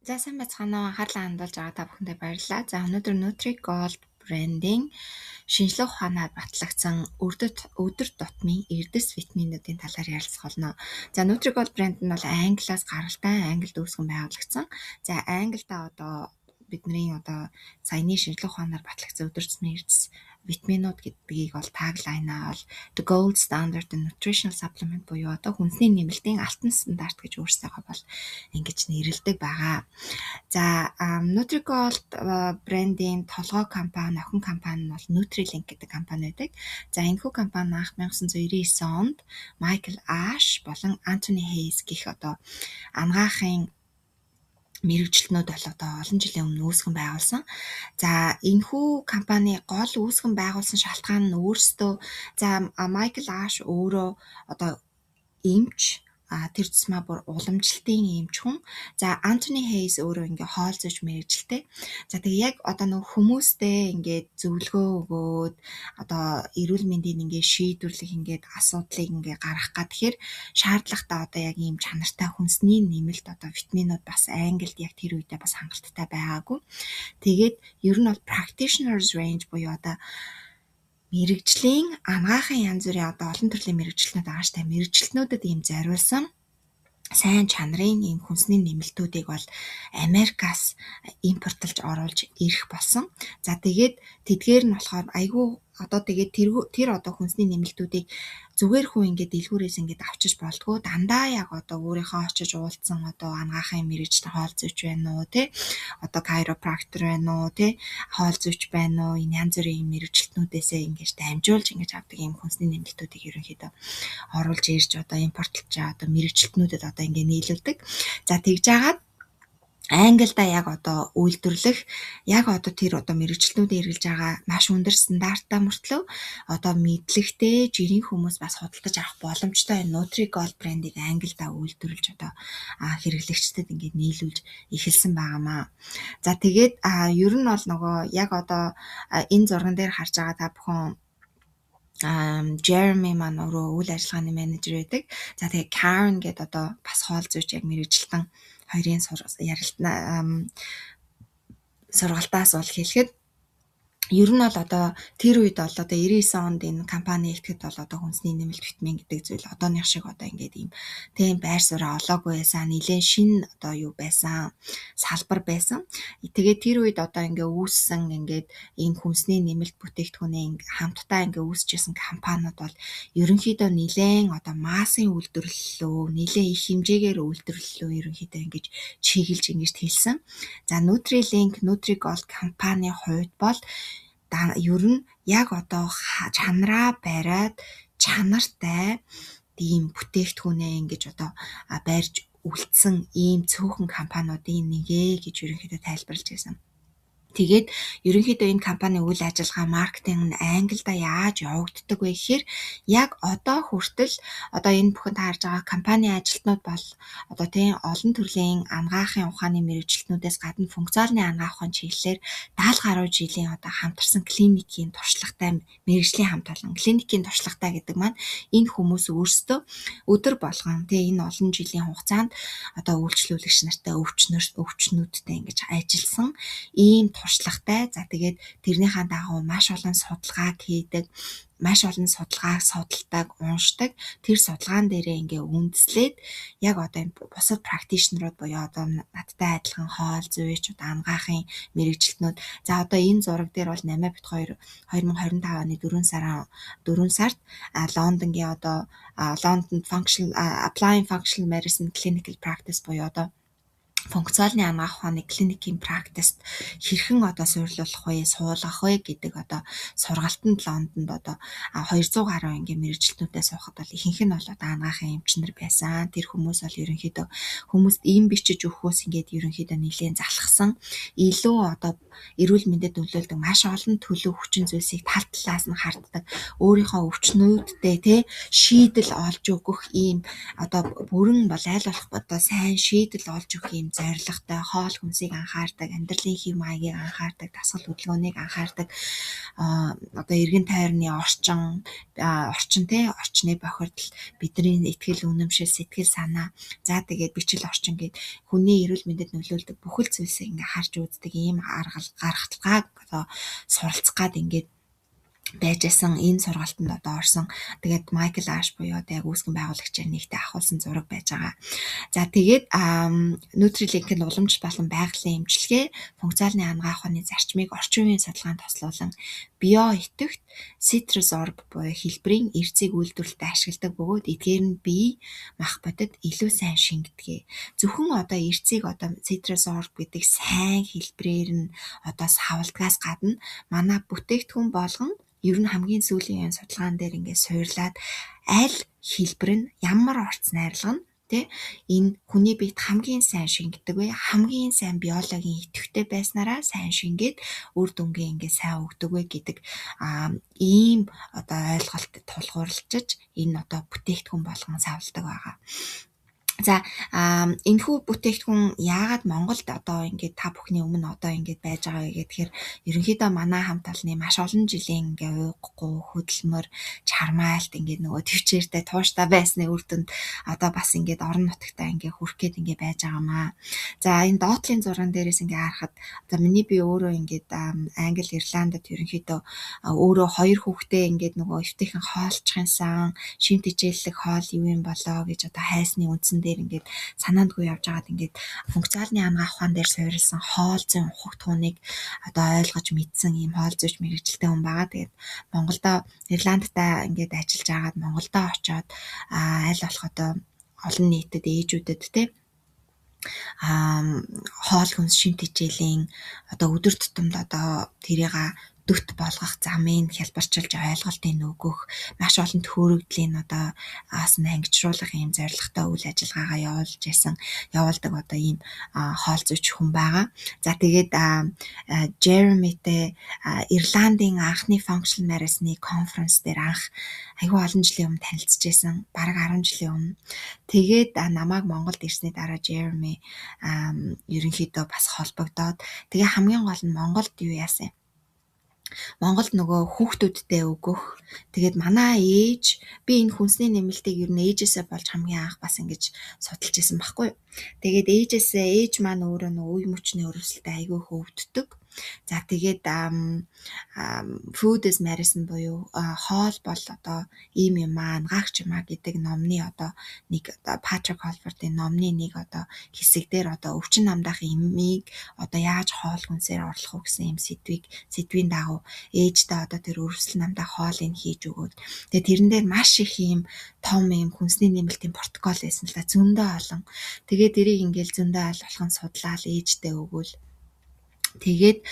За, сайн байцгаана уу? Анхаарлаа хандуулж байгаа та бүхэндээ баярлалаа. За, өнөөдөр Nutri Gold брендийн шинжлэх ухаанаар батлагдсан өдөр тутмын эрдэс витаминуудын талаар ярилцах болно. За, Nutri Gold брэнд нь бол Англиас гаралтай, Англид үүсгэн байгуулагдсан. За, Англидаа одоо бидний одоо саяны шинжлэх ухаанаар батлагдсан өдөр тутмын эрдэс витаминууд гэдгийг бол tagline-аа бол "The Gold Standard in Nutritional Supplement" буюу одоо хүнсний нэмэлтийн алтан стандарт гэж өөрсдийгөө бол ингэж нэрлэдэг байгаа. За, Nutri-Gold брендийн толгой компани, охин компани нь бол Nutrilink гэдэг компани байдаг. За, энэхүү компани анх 1999 онд Майкл Аш болон Антони Хейс гэх одоо анагаахын мэргэжилтнүүд бол одоо олон жилийн өмнө үүсгэн байгуулсан. За, энэхүү компани гол үүсгэн байгуулсан шалтгаан нь өөрсдөө, за, Майкл Аш өөрөө одоо эмч, тэр тусмаа бүр уламжлалтын эмч хүн. За, Антони Хейс өөрөө ингээ хоол зүйч мэргэжилтэй. За, тэгээ яг одоо нөгөө хүмүүстэй ингээд зөвлөгөө өгөөд одоо эрүүл мэндийн ингээ шийдвэрлэх ингээд асуудлыг ингээ гаргах гад тэгэхээр шаардлагатай одоо яг ийм чанартай хүнсний нэмэлт одоо витаминууд бас Англид яг тэр үедээ бас хангалттай байгаагүй. Тэгээд ер нь бол practitioners range буюу одоо мэргэжлийн анагаахын янз бүрийн одоо олон төрлийн мэргэжилтнүүд байгаа штэ, мэргэжилтнүүдэд ийм зориулсан сайн чанарын ийм хүнсний нэмэлтүүдийг бол Америкаас импортлж оруулж ирэх болсон. За, тэгээд тэдгээр нь болохоор айгүй одоо тэгээд тэр одоо хүнсний нэмэлтүүдийг зүгээр хүн ингээд дэлгүүрээс ингээд авчиж болдгоо, дандаа яг одоо өөрийнхөө очиж уулзсан одоо анагаахын мэргэжилтэн хоол зүйч байна уу, те, одоо chiropractor байна уу, те, хоол зүйч байна уу, энэ янз бүрийн мэргэжилтнүүдээсээ ингээд дамжуулж ингэж авдаг ийм хүнсний нэмэлтүүдийг ерөнхийдөө оруулж ирж одоо импортлж одоо мэргэжилтнүүдэд одоо ингээд нийлүүлдэг. За, тэгж жагаад Англидаа яг одоо үйлдвэрлэх, яг одоо тэр одоо мэргэжилтнүүдийн хэрэглэж байгаа маш өндөр стандарттай мөртлөө одоо мэдлэгтэй жирийн хүмүүс бас худалдаж авах боломжтой Nutri Gold брендийг Англидаа үйлдвэрлэж одоо хэрэглэгчдэд ингээд нийлүүлж эхэлсэн байгаамаа. За, тэгээд ер нь бол нөгөө яг одоо энэ зурган дээр харж байгаа та бүхэн Jeremy маань өөрөө үйл ажиллагааны менежер байдаг. За, тэгээ Karen гэдэг одоо бас хоол зүйч яг мэргэжилтэн хоёрын сургалтаас бол хэлэхэд ер нь бол одоо тэр үед бол одоо 99 онд энэ компани нэгтгэхэд бол одоо хүнсний нэмэлт витамин гэдэг зүйл одооных шиг одоо ингээд ийм тийм байр сууриа олоогүй байсан. Нилээн шинэ одоо юу байсан, салбар байсан. Тэгээд тэр үед одоо ингээ үүссэн ингээд ийм хүнсний нэмэлт бүтээгдэхүүнээ хамтдаа ингээ үүсчихсэн компаниуд бол ерөнхийдөө нилээн одоо массын үйлдвэрлэлөө, нилээн их хэмжээгээр үйлдвэрлэлөө ерөнхийдөө ингэж чиглэж ингэж хэлсэн. За, Nutrilink, Nutri-Gold компани хувьд бол ер нь яг одоо чанараа бариад чанартай ийм бүтээгдэхүүнээ ингэж одоо барьж үлдсэн ийм цөөхөн компаниудын нэг ээ гэж ерөнхийдөө тайлбарлаж байсан. Тэгээд ерөнхийдөө энэ компани үйл ажиллагаа, маркетинг нь Англидаа яаж явагддаг вэ гэхээр яг одоо хүртэл одоо энэ бүхэн та харж байгаа компани ажилтнууд бол одоо тийм олон төрлийн анагаахын ухааны мэргэжилтнүүдээс гадна функционалны анагаах ухаан чиглэлээр 70 гаруй жилийн одоо хамтарсан клиникийн туршлагатай мэргэжлийн хамт олон. Клиникийн туршлагатай гэдэг маань энэ хүмүүс өөрсдөө өдөр болгон тийм энэ олон жилийн хугацаанд одоо үйлчлүүлэгч нартай, өвчнүүдтэй ингэж ажилласан ийм туршлагатай. За, тэгээд тэрнийхээ дагуу маш олон судалгааг хийдэг, маш олон судалгааг судалдаг, уншдаг. Тэр судалгаан дээрээ ингээ үндэслээд яг одоо энэ бусад practitioner-ууд буюу одоо надтай адилхан хоол зүйч, одоо анагаахын мэргэжилтнүүд. За, одоо энэ зураг дээр бол Намаа бит хоёр 2025 оны 4 сард Лондонгийн одоо London Functional Applying Functional Medicine Clinical Practice буюу одоо функционалны анагаах ухааны клиникийн практикт хэрхэн одоо суурилуулах вэ, суулгах вэ гэдэг одоо сургалтанд Лондонд одоо 200 гаруй ингийн мэргэжилтнүүдээ суухад бол ихэнх нь бол одоо анагаахын эмч нар байсан. Тэр хүмүүс бол ерөнхийдөө хүмүүст эм бичиж өгөхөөс ингээд ерөнхийдөө нэлээн залхсан. Илүү одоо эрүүл мэндэд нөлөөлдөг маш олон төлөв хүчин зүйлсийг тал талаас нь харддаг. Өөрийнхөө өвчнүүдтэй те шийдэл олж өгөх ийм одоо бүрэн бол аль болох одоо сайн шийдэл олж өгөх ийм ийм зорилготой хоол хүнсийг анхаардаг, амьдралын хэв маягийг анхаардаг, дасгал хөдөлгөөнийг анхаардаг, одоо эргэн тойрны орчин тий орчны бохирдол, бидний итгэл үнэмшил, сэтгэл санаа, за тэгээд бичил орчин гээд хүний эрүүл мэндэд нөлөөлдөг бүхэл зүйлсийг ингээ харж үздэг ийм арга гаргалтгааг одоо суралцах гад ингээд байж байсан энэ сургалтанд одоо орсон. Тэгээд Майкл Аш буюу одоо яг үүсгэн байгуулагчаар нэгтээ авахулсан зураг байж байгаа. За тэгээд Nutrilink нь уламжлалт болон байгалийн эмчилгээ, функционалны анагаах ухааны зарчмыг орчин үеийн судалгаанд тослуулан био идэвхт Citrisorb буюу хэлбэрийн эрзийг үйлдвэрлэлтэд ашигладаг бөгөөд эдгээр нь бие мах бодит илүү сайн шингэдэг. Зөвхөн одоо эрзийг одоо Citrisorb гэдэг сайн хэлбэрээр нь одоо савладгаас гадна манай бүтээгдэхүүн болгон ер нь хамгийн сүүлийн судалгаан дээр ингээд суурлаад аль хэлбэр нь ямар орц найрлага нь тий энэ хүний биед хамгийн сайн шингэдэг вэ? Хамгийн сайн биологийн идэвхтэй байснараа сайн шингээд үр дүнгээ ингээд сайн өгдөг вэ гэдэг ийм одоо ойлголт тулгуурлаж энэ одоо бүтээгдэхүүн болгон савладаг байгаа. За энэхүү бүтээгдэхүүн яагаад Монголд одоо ингээд та бүхний өмнө одоо ингээд байж байгаа вэ гэхээр ерөнхийдөө манай хамт олонны маш олон жилийн ингээ уйггүй хөдөлмөр чармайлт ингээд нөгөө төвчээртэй тууштай байсны үр дүнд одоо бас ингээд орон нутагтаа ингээ хүрх гээд ингээ байж байгаамаа. За энэ доотлын зурган дээрээс ингээ харахад одоо миний би өөрөө ингээд Англи, Ирландд ерөнхийдөө өөрөө хоёр хүүхдээ ингээд нөгөө эвтэйхэн хоолчихсан, шим тэжээллэг хоол юу юм болоо гэж одоо хайсны үндсэн дээр ингээд санаандгүй явж байгаад ингээд функционалны анагаах ухаан дээр суурилсан хоол зүйн ухагтхууныг одоо ойлгож мэдсэн ийм хоол зүйч мэргэжилтэй хүн байгаа. Тэгээд Монголдо Ирландтай ингээд ажиллаж байгаад Монголдо очоод аль болох одоо олон нийтэд ээжүүдэд те хоол хүнс шим тэжээлийн одоо өдөр тутамд одоо тэрийг дөт болгох замыг хялбарчилж ойлголтыг өгөх, маш олон төхөөрөгдлийн одоо аас нь ангижруулах ийм зорилготой үйл ажиллагаагаа явуулж байсан, явуулдаг одоо ийм хоол зүйч хүн байгаа. За тэгээд Jeremy-тэй Ирландын анхны Functional Medicine-ы конференс дээр анх айгүй олон жилийн өмнө танилцж байсан, бараг 10 жилийн өмнө. Тэгээд намайг Монголд ирсний дараа Jeremy ерөнхийдөө бас холбогдоод тэгээ хамгийн гол нь Монголд юу яасан юм? Монголд нөгөө хүүхдүүдтэй өгөх. Тэгээд манай ээж би энэ хүнсний нэмэлтийг ер нь ээжээсээ болж хамгийн анх бас ингэж судалж исэн байхгүй юу. Тэгээд ээжээсээ ээж маань өөрөө нөгөө үе мөчний өрөвсөлтөд айгүй их өвддөг. За тэгээд food is medicine буюу хоол бол одоо ийм юм аа, ангаагч юм аа гэдэг номны одоо нэг одоо Патрик Холфордын номны нэг одоо хэсэг дээр одоо өвчин намдаах эмийг одоо яаж хоол хүнсээр орлох уу гэсэн юм сэдвийн дагуу ээжтэй одоо тэр өрөвсөл намдаах хоолыг хийж өгөөд тэгээд тэрэн дээр маш их ийм том ийм хүнсний нэмэлтийн протокол байсан л да, зөндөө олон. Тэгээд тэрийг ингээл зөндөө аль болох нь судлаал ээжтэй өгөөл. Тэгээд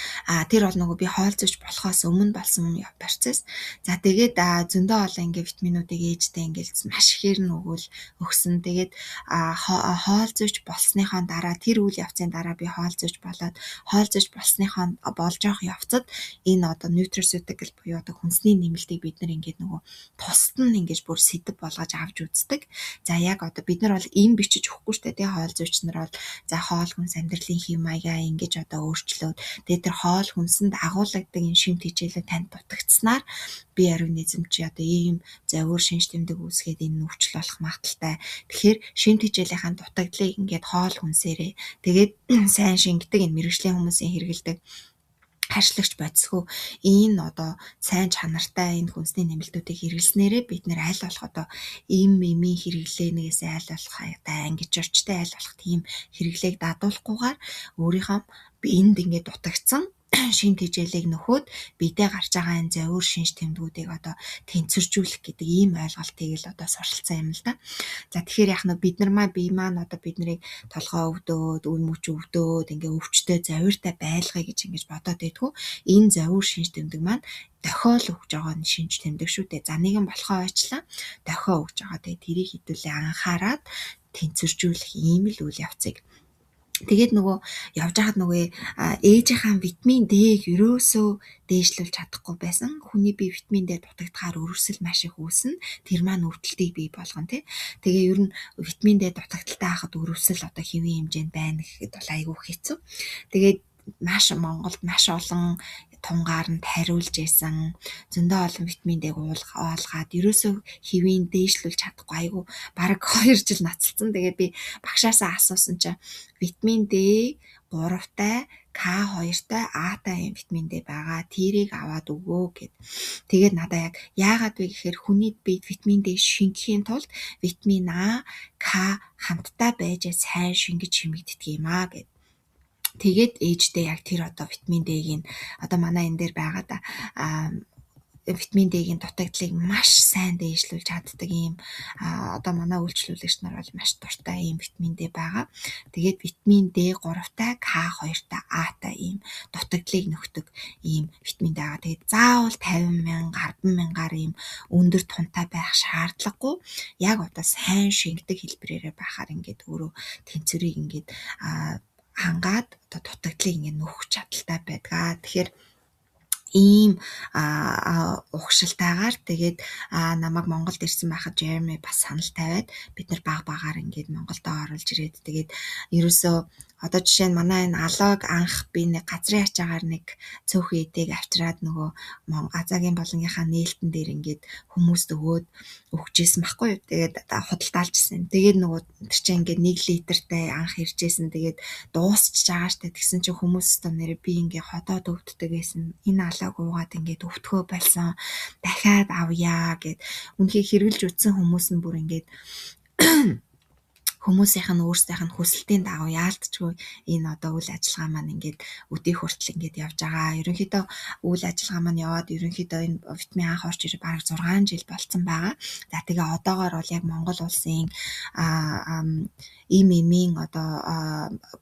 тэр бол нөгөө би хоол зүйч болохоос өмнө болсон процесс. За тэгээд зөндөө олон ингээ витаминуудыг ээжтэй ингээл маш ихээр нь өгөөл өгсөн. Тэгээд хоол зүйч болсныхоо дараа тэр үйл явцын дараа би хоол зүйч болоод хоол зүйч болсныхоо болж явах явцад энэ одоо nutraceutical буюу одоо хүнсний нэмэлтийг бид нар ингээд нөгөө тусад нь ингэж бүр сэдэв болгож авч үздэг. За яг одоо бид нар бол им бичиж өгөхгүй шүү дээ, тий хоол зүйч нар бол за хоол хүнс амьдралын хэв маягаа ингэж одоо өөрчлөөд тэгээд тэр хоол хүнсэнд агуулгадаг энэ шим тэжээлээ танд дутагдсанаар бие организм чи одоо ийм зовиур шинж тэмдэг үүсгээд энэ өвчл болох магадaltaй. Тэгэхээр шим тэжээлийнхаа дутагдлыг ингээд хоол хүнсээрээ тэгээд сайн шингэдэг энэ мэргэжлийн хүмүүсийн хэрэглэдэг харшлагч бодисгүй энэ одоо сайн чанартай энэ хүнсний нэмэлтүүдийг хэрэглэснээрээ бид нэр аль болох одоо им эмийн хэрэглээнээс аль болох одоо ангижирчтай аль болох тийм хэрэглээг дадуулахгүйгээр өөрийнхөө биеинд ингээд дутагдсан шин тэжээлийг нөхөөд биедээ гарч байгаа энэ зовиур шинж тэмдгүүдийг одоо тэнцвэржүүлэх гэдэг ийм ойлголтыг л одоо сурталцсан юм л да. За тэгэхээр яг нь бид нар маань бие маань одоо бид нарыг толгой өвдөөд, үн мөч өвдөөд ингээ өвчтөй зовиуртай байлгая гэж ингэж бодоод байдгүй. Энэ зовиур шинж тэмдэг маань дохиол өгж байгаа шинж тэмдэг шүү дээ. За нэгэн болохоо байчлаа дохио өгж байгаа. Тэгээ тэрийг хэдүүлээ анхаарад тэнцвэржүүлэх ийм л үйл явцыг Тэгээд нөгөө явж байхад нөгөө ээжийнхаа витамин D-г ерөөсөө дээшлүүлж чадахгүй байсан. Хүний бие витамин D дутагдахаар өрөвсөл маш их үүснэ. Тэр маань өвдөлтийг бий болгоно тий. Тэгээ ер нь витамин D дутагдaltaй байхад өрөвсөл одоо хэвийн хэмжээнд байна гэхэд бол айгүй хэцүү. Тэгээд маш Монголд маш олон тунгаар нь тариулж байсан. Зөндөө олон витамин D-г уулгаад ерөөсөө хэвийн дээшлүүлж чадахгүй айгүй бараг 2 жил ноцолцсон. Тэгээд би багшаасаа асуусан чинь витамин D 3-тай, К2-тай, А-тай юм витамин D байгаа. Тэрийг аваад өгөө гэд. Тэгээд надаа яг яагаад вэ гэхээр хүний биед витамин D шингэхийн тулд витамин А, К хамтдаа байж сайн шингэж шимэгддэг юм аа гэд. Тэгээд ээждээ яг тэр одоо витамин D-г нь одоо манай энэ дээр байгаа да витамин D-гийн дутагдлыг маш сайн дээшлүүлж чаддаг ийм одоо манай үйлчлүүлэгч нар бол маш дуртай ийм витамин D байгаа. Тэгээд витамин D3-тай, К2-тай, А-тай ийм дутагдлыг нөхдөг ийм витамин D байгаа. Тэгээд заавал 50 мянга, 10 мянгаар ийм өндөр тунтай байх шаардлагагүй. Яг одоо сайн шингэдэг хэлбэрээрээ байхаар ингээд өөрөө тэнцвэрийг ингээд хангаад одоо дутагдлыг ингээд нөхөх чадaltaй байдаг. Тэгэхээр ийм угшилтайгаар тэгээд намайг Монголд ирсэн байхад Jeremy бас санал тавиад бид нар баг багаар ингээд Монголдо оруулж ирээд тэгээд ерөөсөө одоо жишээ нь манай энэ алог анх би нэг газрын ачаагаар нэг цөөхөн эдийг авчираад нөгөө Азагийн болонгийнхаа нээлтэн дээр ингээд хүмүүст өгөөд өгчээсэн байхгүй юу. Тэгээд худалдаалжсэн. Тэгээд нөгөө тэр чинь ингээд 1 литртэй анх иржсэн. Тэгээд дуусч байгаа штэ. Тэгсэн чинь хүмүүс өстө нэрээ би ингээд ходоод өвддөг байсан. Энэ алог уугаад ингээд өвдгөө болсон. Дахиад авъя гэд. Үнэхээр хэрэглэж үтсэн хүмүүс нь бүр ингээд хүмүүсийнх нь өөрсдийнх нь хүсэлтийн дагуу яалтчгүй энэ одоо үйл ажиллагаа маань ингээд өдий хүртэл ингээд явж байгаа. Ерөнхийдөө үйл ажиллагаа маань яваад ерөнхийдөө энэ витамин анх орж ирээ бараг 6 жил болцсон байгаа. За тэгээ одоогоор бол яг Монгол улсын ийм одоо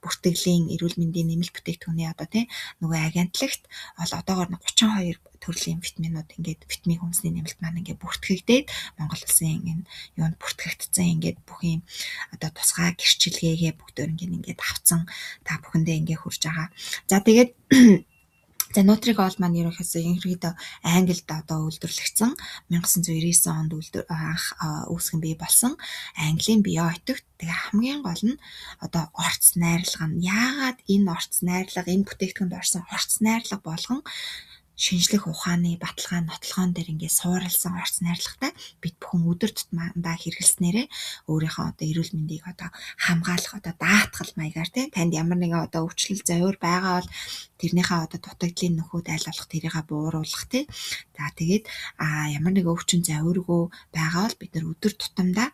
бүртгэлийн эрүүл мэндийн нэмэлт бүтээгдэхүүний одоо тий нөгөө агентлагт бол одоогоор 32 төрлийн витаминууд ингээд витамин хүнсний нэмэлт маань ингээд бүртгэгдээд Монгол улсын энэ юунд бүртгэгдсэн ингээд бүх юм одоо тусгай гэрчилгээгээ бүгдээр ингээд авцсан та бүхэндээ ингээд хүрж байгаа. За тэгээд за Nutri-Gold маань ерөнхийдөө Англид одоо үйлдвэрлэгдсэн 1999 онд анх үүсгэн бий болсон Английн биоэтикт. Тэгээ хамгийн гол нь одоо орц найрлага нь яагаад энэ орц найрлага энэ бүтээгдэхүүнд орсон орц найрлага болгон шинжлэх ухааны баталгаа нотлогоон дээр ингээд суурилсан орц найрлагатай бид бүхэн өдөр тутмандаа хэрэглэснээрээ өөрийнхөө одоо эрүүл мэндийг одоо хамгаалах одоо даатгал маягаар тийм танд ямар нэгэн одоо өвчлөл зовир байгаа бол тэрнийхээ одоо дутагдлын нөхөд аль болох тэрийгээ бууруулах тийм. За тэгээд ямар нэгэн өвчин зовиргүй байгаа бол бид нар өдөр тутамдаа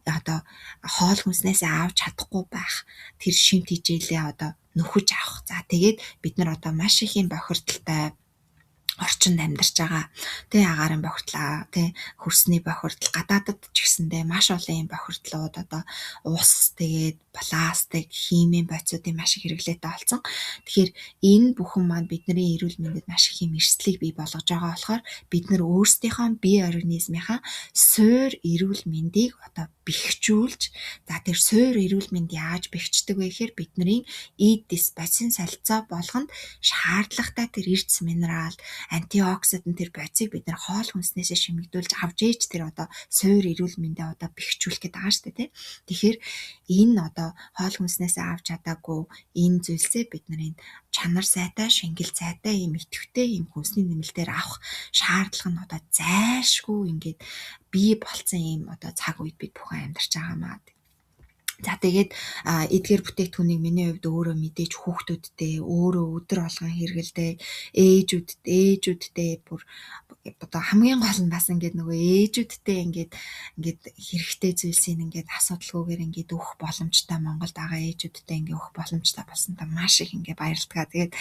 одоо хоол хүнснээс авч чадахгүй байх тэр шимт хичээлээ одоо нөхөж авах. За тэгээд бид нар одоо маш их юм бохирдолтой орчинд амьдарч байгаа. Тэ агаарын бохирдлаа, тэ хөрсний бохирдол, гадаадад ч гэсэндээ маш олон юм бохирдлууд одоо ус тэгээд пластик, химийн бодисуудын маш их хэрэглээтэй болсон. Тэгэхээр энэ бүхэн маань бидний эрүүл мэндэд маш их юм эрсдлийг бий болгож байгаа болохоор бид нар өөрсдийнхөө бие организмынхаа суур эрүүл мэндийг одоо бэхжүүлж, за тэр суур эрүүл мэнд яаж бэхждэг вэ гэхээр бидний эд дэс бодисын солилцоо болгонд шаардлагатай тэр эрдэс минерал, антиоксидант тэр бодисыг бид нар хоол хүнснээсээ шимэгдүүлж авч ээж тэр одоо суур эрүүл мэндээ одоо бэхжүүлэх гэдэг байгаа шүү дээ, тий. Тэгэхээр энэ одоо хоол хүнснээсээ авч чадаагүй энэ зүйлсээ бид нар энэ чанар сайтай, шингэл сайтай, ийм идэвхтэй ийм хүнсний нэмэлтээр авах шаардлага нь одоо зайлшгүй ингээд бий болцсон ийм одоо цаг үед бид бүхэн амьдарч байгаа маа. За тэгээд эдгээр бүтээгдэхүүнийг миний хувьд өөрөө мэдээж хүүхдүүдтэй өөрөө өдөр болгон хэрэглэдэг, ээжүүдтэй бүр одоо хамгийн гол нь бас ингээд нөгөө ээжүүдтэй ингээд хэрэгтэй зүйлсийг ингээд асуудалгүйгээр ингээд өгөх боломжтой Монголд байгаа ээжүүдтэй ингээд өгөх боломжтой болсонтой маш их ингээд баярлалаа. Тэгээд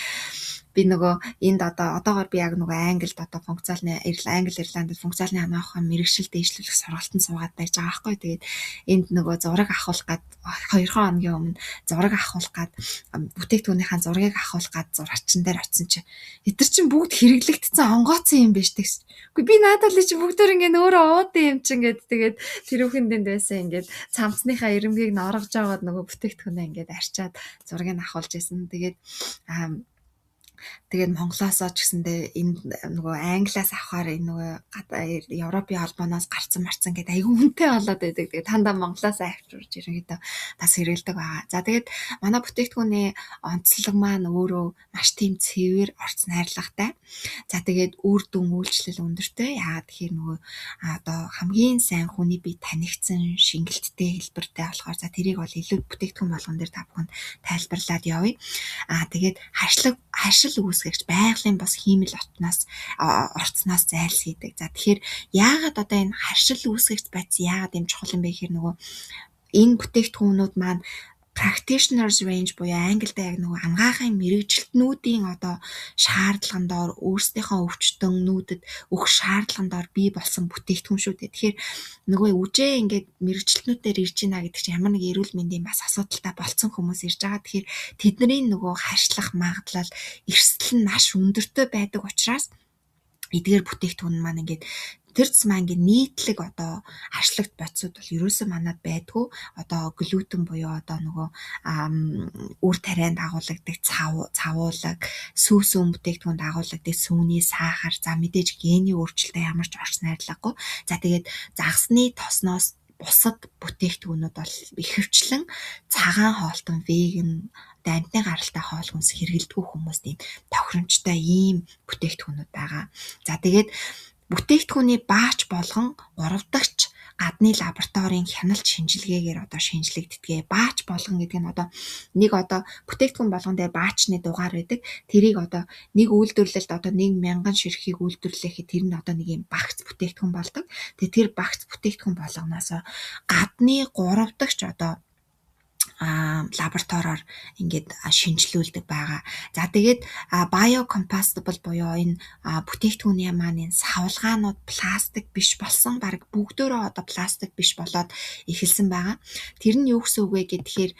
би нөгөө энд одоо одоогоор би яг нөгөө Англид одоо функционалны Англи Ирландд функционалны анагаах ухаан мэргэжил дээшлүүлэх сургалтанд суугаад байж байгаа байхгүй. Тэгээд энд нөгөө зураг авахулах гад 2 хоногийн өмнө зураг авахулах гад бүтээгдэхүүнийхээ зургийг авахулах гад зурагчин дээр очисон чинь эдгээр чинь бүгд хэрэглэгдсэн онгооцсон юм биш тэгс. Үгүй би наадад л чи бүгдээр ингээд өөрөө уудын юм чинь гэд тэгээд тэрүүхэн дэнд байсан ингээд цамцныхаа ирэмгийг норгож аваад нөгөө бүтээгдэхүүнээ ингээд арчаад зургийг авахулж исэн. Тэгээд Тэгээд Монголоосоо ч гэсэндээ энэ нөгөө Англиас авахаар энэ нөгөө Европын холбооноос гарцсан марцсан гэдэг айгүй үнэтэй болоод байдаг. Тэгээд тандаа Монголоос авчирч ерөнхийдөө бас хэрэглэдэг байгаа. За тэгээд манай бүтээгдэхүүний онцлог маань өөрөө маш тийм цэвэр орц найрлагатай. За тэгээд үр дүн үйлчлэл өндөртэй. Яагаад тэгэхээр нөгөө одоо хамгийн сайн хүний бие танигдсан шингэлттэй хэлбэртэй болохоор за тэрийг бол илүү бүтээгдэхүүн болгон дээр та бүхэнд тайлбарлаад явъя. Аа тэгээд харшил үүсгэгч байгалийн бус хиймэл орцноос зайлсхийдэг. За тэгэхээр яагаад одоо энэ харшил үүсгэгч байц яагаад юм чухал юм бэ гэхээр нөгөө энэ бүтээгдэхүүнүүд маань practitioners range буюу англида яг нөгөө анагаахын мэргэжилтнүүдийн одоо шаардлаган доор өөрсдийнхөө өвчтөннүүдэд өгөх шаардлаган доор бий болсон бүтээгдэхүүн шүү дээ. Тэгэхээр нөгөө үжээ ингээд мэргэжилтнүүдээр ирж байна гэдэг чинь ямар нэг эрүүл мэндийн бас асуудалтай болцсон хүмүүс ирж байгаа. Тэгэхээр тэдний нөгөө харшлах магадлал эрсдэл нь маш өндөртэй байдаг учраас эдгээр бүтээгдэхүүн маань ингээд тэр тусмаа ингээд нийтлэг одоо харшлагт бодисууд бол ерөөсөө манад байдгүй. Одоо глютен буюу одоо нөгөө үр тарианд агуулгадаг цавуулаг, сүү сүүн бүтээгдэхүүнд агуулгадаг сүүний сахар, за мэдээж гений өөрчлөлтөд ямар ч орц найрлагагүй. За тэгээд загасны тосноос бусад бүтээгдэхүүнүүд бол ихэвчлэн цагаан хоолтон веган амьтны гаралтай хоол хүнс хэрэглэдэггүй хүмүүст ийм тохиромжтой ийм бүтээгдэхүүнүүд байгаа. За тэгээд бүтээгдэхүүний баач болгон 3 дахь гадны лабораторийн хяналт шинжилгээгээр одоо шинжлэгддэг. Баач болгон гэдэг нь одоо нэг одоо бүтээгдэхүүн болгон дээр баачны дугаар байдаг. Тэрийг одоо нэг үйлдвэрлэлд одоо 1000 ширхгийг үйлдвэрлэхэд тэр нь одоо нэг юм багц бүтээгдэхүүн болдог. Тэгээ тэр багц бүтээгдэхүүн болгоноос гадны 3 дахь одоо лабораториор ингээд шинжилүүлдэг байгаа. За тэгээд biocompatible буюу энэ бүтээгдэхүүний маань энэ савлгаанууд пластик биш болсон, бараг бүгдөөрөө одоо пластик биш болоод эхэлсэн байгаа. Тэр нь юу гэсэн үг вэ гэхээр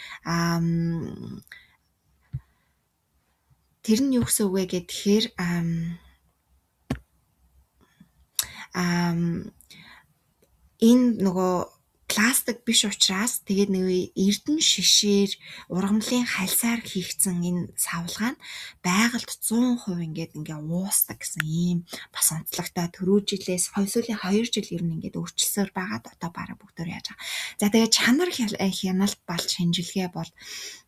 энэ нөгөө пластик биш учраас тэгээд нэг эрдэн шишээр ургамлын хальсаар хийгдсэн энэ савлгаа нь байгальд 100% ингээд уусдаг гэсэн ийм бас онцлогтой. Түрүү жилээс сүүлийн 2 жил ер нь ингээд өөрчилсөөр байгаад одоо бараг бүгдээр яаж байгаа. За тэгээд чанар хяналт бал шинжилгээ бол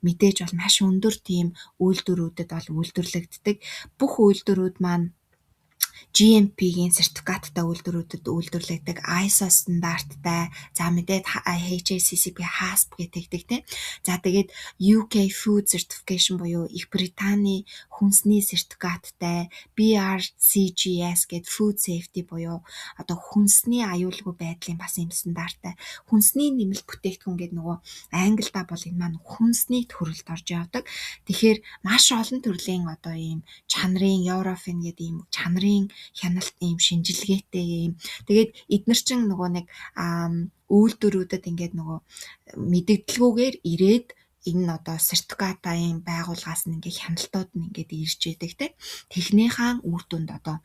мэдээж бол маш өндөр тийм үйлдвэрүүдэд бол үйлдвэрлэгддэг. Бүх үйлдвэрүүд маань GMP-ийн сертификаттай үйлдвэрүүдэд үйлдвэрлэгдэг, ISO стандарттай, за мэдээд HACCP, HACCP гэдэг тийм. За тэгээд UK Food Certification буюу Их Британий хүнсний сертификаттай, BRCGS гэдэг Food Safety буюу одоо хүнсний аюулгүй байдлын бас юм стандарттай. Хүнсний нэмэлт бүтээгдэхүүн гэдэг нөгөө англидаа бол энэ маань хүнсний төрөлд орж явдаг. Тэгэхээр маш олон төрлийн одоо ийм чанарын Eurofin гэдэг ийм чанарын хяналт ийм шинжилгээтэй ийм. Тэгээд эднэр чинь нөгөө нэг үйлдвэрүүдэд ингээд нөгөө мэдэгдэлгүйгээр ирээд энэ одоо сертификатын байгууллагаас нь ингээд хяналтууд нь ингээд ирж идэг те. Техникийн үр дүнд одоо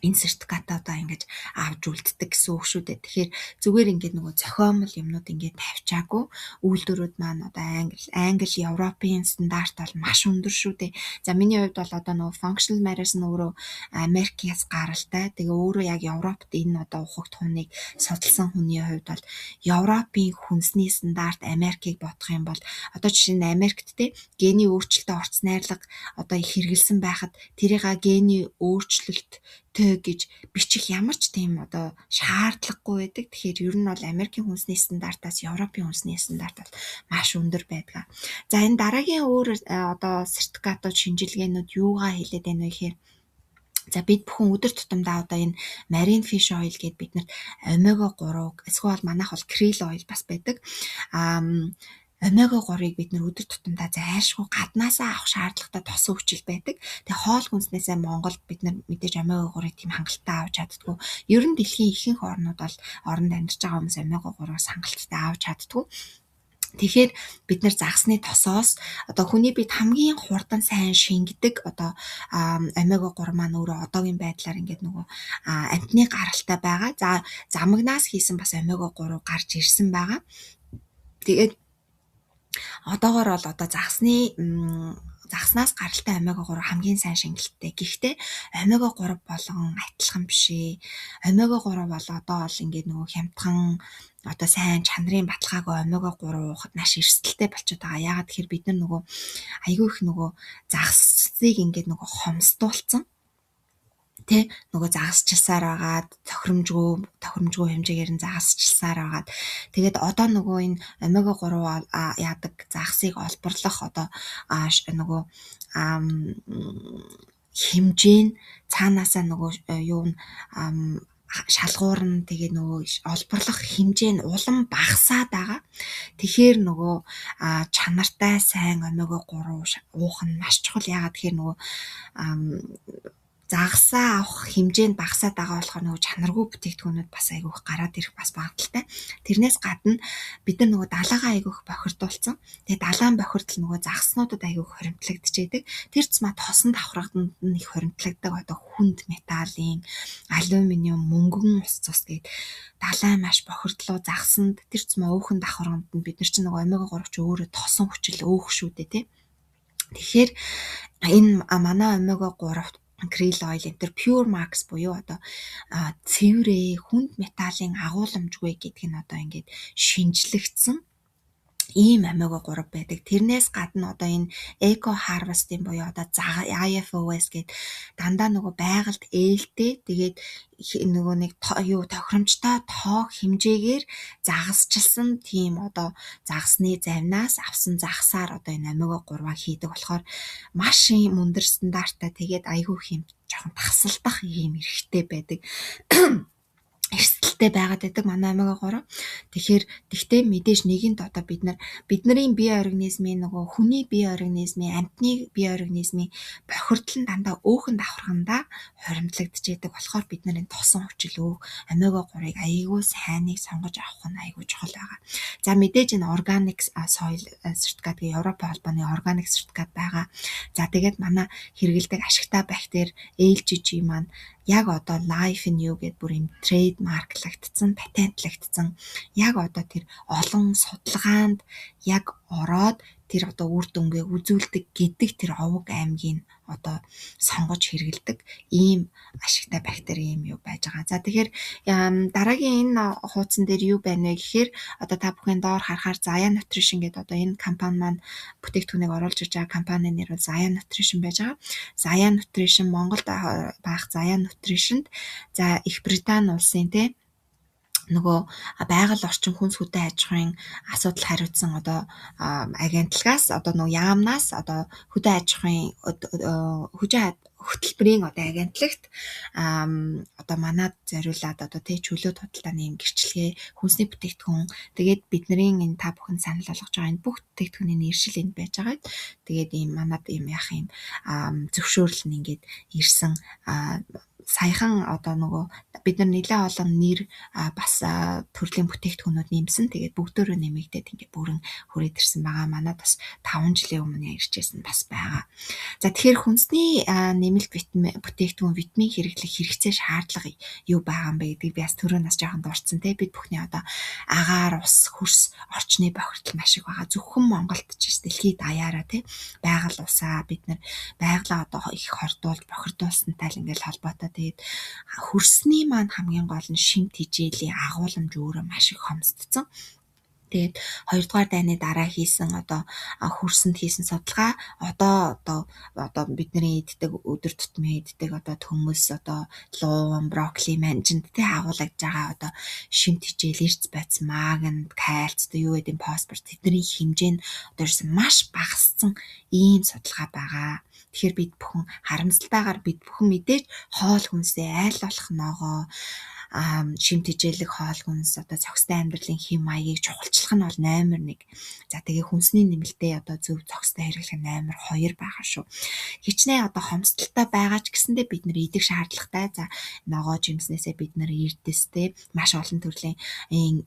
энэ сертификатаа одоо ингэж авч үлддэг гэсэн үг шүү дээ. Тэгэхээр зүгээр ингээд нөгөө зохиомл юмнууд ингээд тавьчаагүй үйлдвэрүүд маань одоо Англи, Европын стандарт бол маш өндөр шүү дээ. За миний хувьд бол одоо нөгөө functional medicine өөрөө Америкээс гаралтай. Тэгээ өөрөө яг Европт энэ одоо ухагт хүнийг судалсан хүний хувьд бол Европын хүнсний стандарт Америкийг бодох юм бол одоо жишээ нь Америкт те гений өөрчлөлтөд орц найрлага одоо их хэрэгэлсэн байхад тэрийг гений өөрчлөлт гэж бичих ямар ч тийм одоо шаардлагагүй байдаг. Тэгэхээр ер нь бол Америкийн хүнсний стандартаас Европын хүнсний стандарт бол маш өндөр байдаг. За энэ дараагийн өөр одоо сертификатууд шинжилгээнүүд юугаа хэлээд байна вэ гэхээр за бид бүхэн өдөр тутамдаа одоо энэ marine fish oil гэдээ бид нарт омега 3 эсвэл манайх бол krill oil бас байдаг. Омега 3-ыг бид нэр өдөр тутамдаа зайлшгүй гаднаасаа авах шаардлагатай тосон хүчил байдаг. Тэгээ хоол хүнснээсээ Монголд бид нар мэдээж омега 3-ыг тийм хангалттай авч чаддаггүй. Ер нь дэлхийн ихэнх орнууд бол оронд амьдарч байгаа хүмүүс омега 3-аас хангалттай авч чаддаггүй. Тэгэхээр бид нар загасны тосоос одоо хүний биед хамгийн хурдан сайн шингэдэг одоо омега 3 маань өөрөө одоогийн байдлаар ингээд нөгөө амтны гаралтай байгаа. За замагнаас хийсэн бас омега 3 гарч ирсэн байгаа. Тэгээд одоогоор бол одоо загаснаас гаралтай омега 3 хамгийн сайн шингэлттэй. Гэхдээ омега 3 болгон адилхан биш ээ. Омега 3 бол одоо бол ингээд нөгөө хямдхан одоо сайн чанарын баталгаагүй омега 3 уухад маш эрсдэлтэй болчиход байгаа. Яагаад тэгэхээр бид нар нөгөө айгүй их нөгөө загасыг ингээд нөгөө хомсдуулсан. Тэ нөгөө загасчилсаар байгаад тохиромжгүй хэмжээгээр нь загасчилсаар байгаад тэгээд одоо нөгөө энэ омега 3 яадаг загасыг олборлох одоо нөгөө хэмжээ нь цаанаасаа нөгөө юу нь шалгуур нь тэгээ нөгөө олборлох хэмжээ нь улам багасаад байгаа. Тэгэхээр нөгөө чанартай сайн омега 3 уух нь маш чухал. Яагаад тэгэхээр нөгөө загасаа авах хэмжээ нь багасаад байгаа болохоор нөгөө чанаргүй бүтээгдэхүүнүүд бас айгүйх гараад ирэх бас магадaltaй. Тэрнээс гадна бид нар нөгөө далаагаа айгүйх бохирдуулсан. Тэгээ далаан бохирдол нөгөө загаснуудад айгүйх хоримтлагдчихэдэг. Тэр тусмаа тосон давхарганд нь их хоримтлагддаг. Одоо хүнд металлын, алюминиум, мөнгөн ус цус гээд далайн маш бохирдлоо загасанд тэр тусмаа өөхөн давхарганд нь бид нар чинь нөгөө омега 3 ч өөрөө тосон хүчил өөх шүү дээ, тий. Тэгэхээр энэ манай омега 3 krill oil энэ төр pure max буюу одоо цэврээ хүнд металлын агуулмжгүй гэдг нь одоо ингээд шинжлэгдсэн ийм омега 3 байдаг. Тэрнээс гадна одоо энэ eco harvesting буюу одоо IFOS гээд дандаа нөгөө байгальд ээлтэй тэгээд нөгөө нэг юу тохиромжтой тоо хэмжээгээр загасчилсан тийм одоо загасны завнаас авсан загасаар одоо энэ омега 3-аа хийдэг болохоор маш ийм өндөр стандарттай тэгээд айгүй их юм жоохон тасалдах ийм эрхтэй байдаг. Эрсдэлтэй байгаад байдаг манай омега 3. Тэгэхээр тэгтээ мэдээж нэгэнт одоо бид нар бидний бие организмын нөгөө хүний бие организмын амьтны бие организмын бохирдол нь дандаа өөхөн давхаргандаа хоримтлагдчихэдэг болохоор бид нар энэ тосон хүчил өөх омега 3-ыг айгүй сайныг сонгож авах нь айгүй чухал байгаа. За мэдээж энэ organic soil сертификат гэх Европын холбооны organic сертификат байгаа. За тэгээд манай хэрэглэдэг ашигтай бактери LGG маань яг одоо Life in You гэдэг бүр юм трейдмарклагдсан, патентлагдсан. Яг одоо тэр олон судалгаанд яг ороод тэр одоо үр дүнгээ үзүүлдэг гэдэг тэр овог аймгийг одоо сонгож хэрэглэдэг ийм ашигтай бактери ийм юу байж байгаа. За тэгэхээр дараагийн энэ хуудсан дээр юу байна вэ гэхээр одоо та бүхэн доор харахаар Zaya Nutrition гэдэг одоо энэ компани маань бүтээгдэхүүнийг оруулж ирж байгаа компани нэр бол Zaya Nutrition байж байгаа. Zaya Nutrition Монголд байх Zaya Nutrition-д за Их Британи улсын те нөгөө байгаль орчин хүнс хөдөө аж ахуйн асуудал хариуцсан одоо агентлагаас одоо нөгөө яамнаас одоо хөдөө аж ахуйн хөтөлбөрийн одоо агентлагт одоо манад зориулаад одоо тий чөлөөт худалдааны юм гэрчлэгээ хүнсний бүтээгдэхүүн тэгээд бидний энэ та бүхэн санал болгож байгаа энэ бүх бүтээгдэхүүний нэршил энд байж байгаа. Тэгээд ийм манад ийм яах юм зөвшөөрөл нь ингээд ирсэн. Саяхан одоо нөгөө бид нар нэлээд олон нэр бас төрлийн бүтээгдэхүүнүүд нэмсэн. Тэгээд бүгдөө нэмэгдээд ингээд бүрэн хүрээд ирсэн байгаа. Манад бас 5 жилийн өмнө иржсэн бас байгаа. За тэгэхээр хүнсний нэмэлт бүтээгдэхүүн витамин хэрэглэх хэрэгцээ шаардлага юу байгаа юм бэ гэдгийг би бас түрүү нас жоохон дурдсан те. Бид бүхний одоо агаар, ус, хөрс, орчны бохирдол маш их байгаа. Зөвхөн Монголд ч биш дэлхийд даяараа те. Байгаль усаа бид нар байгалаа одоо их хордуулж бохирдуулсантай л ингээд холбоотой. Тэгээд хөрсний маань хамгийн гол нь шим тэжээлийн агуулмж өөрөө маш их хомсдсон. Тэгээд 2 дугаар дайны дараа хийсэн одоо хөрсөнд хийсэн судалгаа одоо бидний иддэг өдөр тутмын иддэг одоо төмөс одоо лууван, брокколи, манжинд тэ агуулгаж байгаа одоо шим тэжээл, эрц байц, магнит, кальц одоо юу гэдэг фосфор тэдний хэмжээ нь одоо ерөөсөн маш багассан ийм судалгаа байгаа. Тэгэхээр бид бүхэн харамсалтайгаар бид бүхэн мэдээж хоол хүнсээ аль болох ногоо шим тэжээлэг хоол хүнс одоо цогцтой амьдралын хэм маягийг чухалчлах нь бол номер 1. За тэгээ хүнсний нэмэлтээ одоо зөв цогцтой хэрэглэх нь номер 2 байгаа шүү. Хичнээн одоо хомсдолтой байгаа ч гэсэндээ бид нар идэх шаардлагатай. За ногоо жимснээсээ бид нар эрдэстэй маш олон төрлийн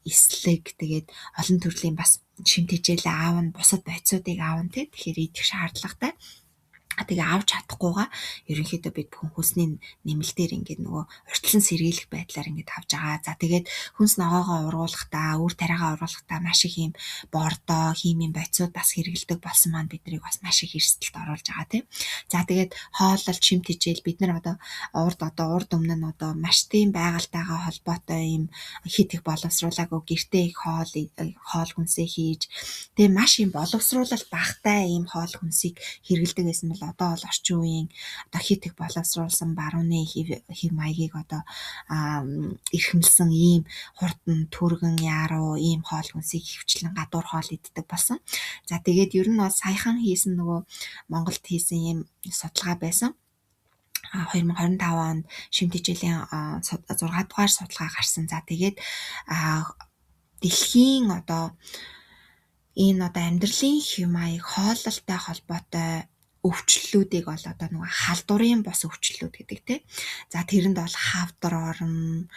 эслэг тэгээд олон төрлийн бас шим тэжээлээ аавна, бусад бодисуудыг аавна тий. Тэгэхээр идэх шаардлагатай. Тэгээ авч чадахгүйгаа ерөнхийдөө бид бүхэн хүнсний нэмэлтээр ингээд нөгөө урьдчилан сэргийлэх байдлаар ингээд авч байгаа. За тэгээд хүнс ногоогоо ургуулахдаа, үр тариагаа ургуулахдаа маш их юм бордоо, химийн бодисууд бас хэрэглэдэг болсон маань биднийг бас маш их эрсдэлд оруулж байгаа тийм. За тэгээд хооллолт, шим тэжээл бид нар одоо урд өмнө нь одоо маш тийм байгальтайгаа холбоотой юм хит их боловсруулаагүй гэртээ их хоол хүнсээ хийж тэгээ маш юм боловсруулалт багатай ийм хоол хүнсийг хэрэглэдэг байсан бол одоо бол орчин үеийн одоо хит их боловсруулсан барууны хэв маягийг одоо эрхэмлсэн ийм хурдан, түргэн, яруу ийм хоол хүнсийг хөвчлэн гадуур хоол иддэг болсон. За тэгээд ер нь бол саяхан хийсэн нөгөө Монголд хийсэн ийм судалгаа байсан. 2025 онд шим тэжээлийн 6 дугаар судалгаа гарсан. За тэгээд дэлхийн одоо энэ одоо амьдралын хэв маяг хооллолтой холбоотой өвчлөлүүдийг бол одоо нөгөө халдварын бос өвчлөлүүд гэдэг тийм. За тэрэнд бол хавдар орно,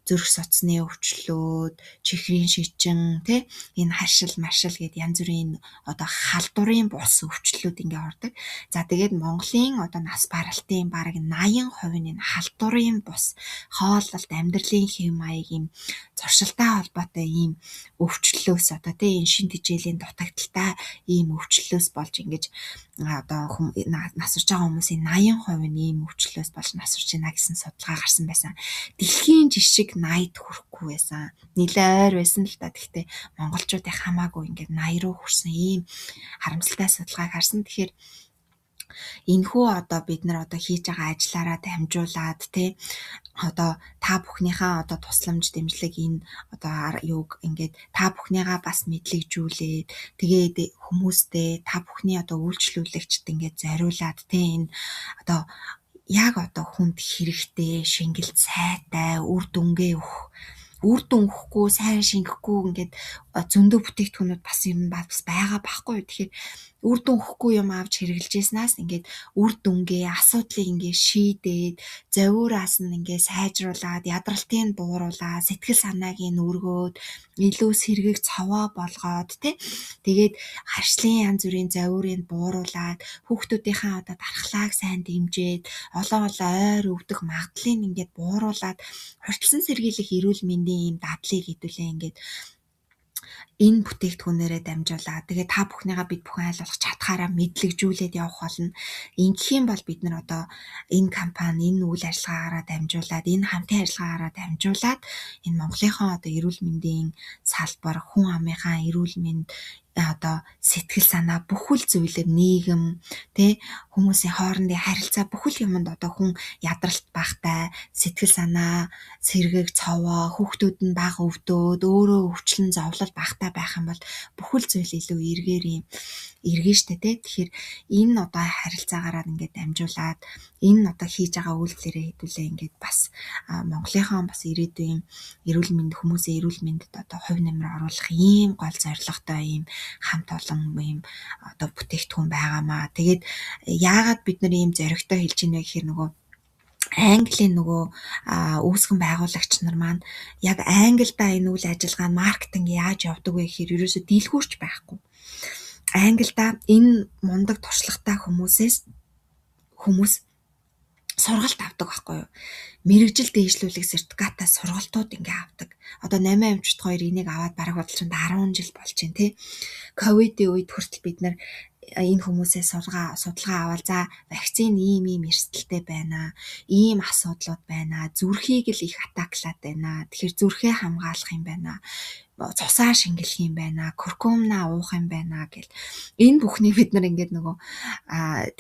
зүрх судасны өвчлөлүүд, чихрийн шижин тийм, энэ харшил, маршил гэд янз бүрийн одоо халдварын бос өвчлөлүүд ингээ ордог. За тэгээд Монголын одоо нас баралтын бараг 80% нь энэ халдварын бос, хооллолт, амьдралын хэв маяг юм зуршилтай холбоотой ийм өвчлөлөөс одоо тийм энэ шин тэжээлийн дутагдaltaй ийм өвчлөлөөс болж ингэж одоо нас барж байгаа хүмүүсийн 80% нь ийм өвчлөлөөс болж нас барж байна гэсэн судалгаа гарсан байсан. Дэлхийн жишг 80-д хүрэхгүй байсан. Нэлээ ойр байсан л та. Гэхдээ монголчуудын хамаагүй ингээд 80 руу хүрсэн ийм харамсалтай судалгааг харсан. Тэгэхээр энэхүү одоо бид нар одоо хийж байгаа ажиллаараа дамжуулаад тий одоо та бүхнийхээ одоо тусламж дэмжлэг энэ одоо юуг ингээд та бүхнийгаа бас мэдлэгжүүлээд тэгээд хүмүүстэй та бүхний одоо үйлчлүүлэгчд ингээд зориулаад тий энэ одоо яг одоо хүнд хэрэгтэй шингэлт сайтай үр дүнгээ өгөх, үр дүн өгөхгүй, сайн шингэхгүй ингээд зөндөө бүтээгдэхүүнүүд бас юм бас байгаа байхгүй. Тэгэхээр үр дүн өгөхгүй юм авч хэрэглэжсэнаас ингээд үр дүнгээ асуудлыг ингээд шийдээд зовиураас нь ингээд сайжруулад ядралтыг бууруулаад сэтгэл санааг нь өргөөд илүү сэргэг цовоо болгоод тий тэгээд харшлын янз бүрийн зовиурыг бууруулад хүүхдүүдийнхээ одоо дархлааг сайн дэмжиж олон олон ойр өвдөх магадлалыг ингээд бууруулад хурцлан сэргийлэх эрүүл мэндийн ийм дадлыг хэдүүлээ ингээд энэ бүтээгдэхүүнээрээ дамжуулаад тэгээ та бүхнийгаа бид бүхэн аль болох чадхаараа мэдлэгжүүлээд явах болно. Ингэх юм бол бид нар одоо энэ компани, энэ үйл ажиллагаагаараа дамжуулаад, энэ хамтын ажиллагаагаараа дамжуулаад энэ Монголынхаа одоо эрүүл мэндийн салбар, хүн амынхаа эрүүл мэнд одоо сэтгэл санаа бүхэл зүйлээр нийгэм тэ хүмүүсийн хоорондын харилцаа бүхэл юмд одоо хүн ядралт багтай, сэтгэл санаа сэргэг цовоо, хүүхдүүд нь бага өвдөөд өөрөө өвчлөн зовлол багтай байх юм бол бүхэл зүйл илүү эргээр юм эргэн штэ тэ. Тэгэхээр энэ одоо харилцаагаараа ингээд дамжуулаад энэ одоо хийж байгаа үйлдэлээрээ хэдүүлээ ингээд бас Монголынхаа бас ирээдүйн эрүүл мэнд хүмүүсийн эрүүл мэндэд одоо хувь нэмэр оруулах ийм гол зорилготой ийм хамт олон ийм одоо бүтээгдэхүүн байгаамаа. Тэгээд яагаад бид нар ийм зоригтой хэлж ийнэ вэ гэхээр нөгөө Английн нөгөө үүсгэн байгуулагч нар маань яг Англидаа энэ үйл ажиллагаа нь маркетинг яаж явдаг вэ гэхээр ерөөсөө дийлгүүрч байхгүй. Англидаа энэ мундаг туршлагатай хүмүүсээс хүмүүс сургалт авдаг байхгүй юу? Мэргэжил дээшлүүлэх сертификатаа сургалтууд ингээ авдаг. Одоо 8 эмчт хоёр энийг аваад бараг бодолчонд 10 жил болж байна тий. Ковидын үед хүртэл бид нар энэ хүмүүсээ судалгаа аваад за вакцины ийм ийм эрсдэлтэй байна, ийм асуудлууд байна, зүрхийг л их атаклаад байна. Тэгэхээр зүрхээ хамгаалах юм байна, цусаа шингэлэх юм байна, куркумна уух юм байна гэл. Энэ бүхнийг бид нар ингээд нөгөө